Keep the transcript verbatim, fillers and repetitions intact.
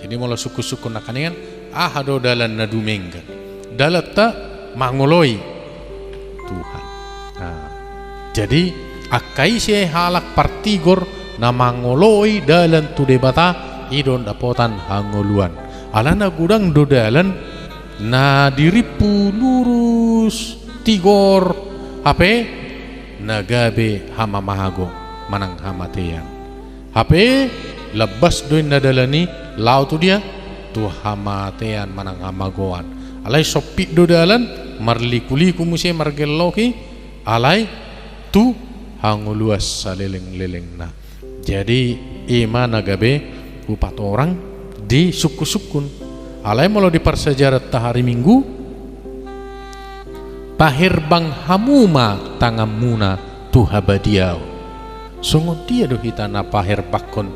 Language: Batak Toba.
Jadi molo sungkun-sungkun nangkaningan, aha do dalan na dumenggan? Dalanta mangoloi Tuhan. Nah, jadi angka ise halak partigor na mangoloi dalan tu Debata, i do dapotan hangoluan. Alana godang do dalan na dirimpu lurus tigor, hape na gabe hamamago manang hamatean. Hape lambas do inna dalan i laho tu dia? Tu hamatean manang hamagoan. Alai sompit do dalan, marliku-liku muse margellohi, alai tu hangoluan saleleng-lelengna. Jadi i ma na gabe hupatorang di sungkun-sungkun. Alai molo di parsajaranta hari Minggu, paherbang hamu ma tanganmuna tu habadiaon. Songon dia do hita na paherbangkon